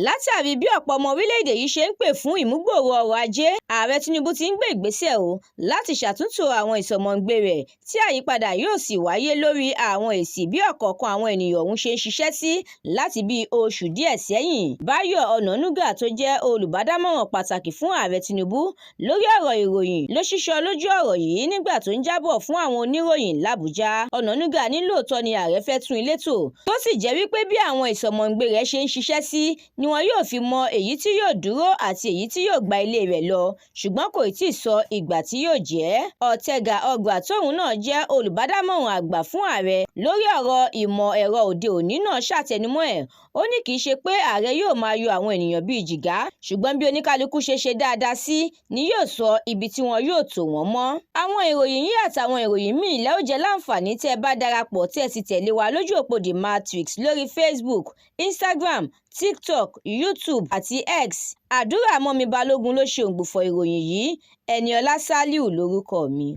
Látàrí bí ọ̀pọ̀ ọmọ orílẹ̀-èdè yìí ṣe ń pè fún ìmúgbòòrò ọrọ̀ ajé, Ààrẹ Tinubu ti ń gbé ìgbésẹ̀ o láti ṣàtúntò àwọn ìsọ̀mọ̀ǹgbè rẹ̀, tí àyípadà yóò sì wáyé lórí àwọn èsì bí ọ̀kọ̀ọ̀kan àwọn ènìyàn ọ̀hún ṣe ń ṣiṣẹ́ sí láti bíi oṣù díẹ̀ sẹ́yìn. Báyọ̀ Ọ̀nànúgà, tó jẹ́ olùbádámọ̀ràn pàtàkì fún Ààrẹ Tinubu lórí ọ̀rọ̀ ìròyìn, ló ṣíṣọ lójú ọ̀rọ̀ yìí nígbà tó ń jábọ̀ fún àwọn oníròyìn l'Àbújá. Ọ̀nànúgà ní lóòótọ́ ni ààrẹ fẹ́ tún ilé tò, tó sì jẹ́ wípé bí àwọn ìsọ̀mọ̀ǹgbè rẹ̀ ṣe ń ṣiṣẹ́ sí ni wọn yóò fi mọ èyí tí yóò dúró àti èyí tí yóò gba ilé rẹ̀ lọ, ṣùgbọ́n kò tíì sọ ìgbà tí yóò jẹ́. Ọ̀tẹ̀gà Ọgbà, tóun náà jẹ́ olùbádámọ̀ràn àgbà fún ààrẹ lórí ọ̀rọ̀ ìmọ̀ ẹ̀rọ òde òní náà ṣàtẹnumọ́ ẹ̀. Ó ní kì í ṣe pé ààrẹ yóò máa yọ àwọn ènìyàn bíi jìgá, ṣùgbọ́n bí oníkálukú ṣe ṣe dáadáa sí ni yóò sọ ibi tí wọn yóò tò wọ́n mọ́. Àwọn ìròyìn yìí àtàwọn ìròyìn míì lẹ́ ó jẹ́ láǹfààní tẹ́ ẹ bá darapọ̀ tí ẹ sì tẹ̀lé wa lójú òpó The Matrix lórí Facebook, Instagram, TikTok, YouTube àti X. Àdúrà mọ́mi Balógun ló ṣe òǹgbùfọ̀ ìròyìn yìí. Ẹniọlá Sálíù lórúkọ mi.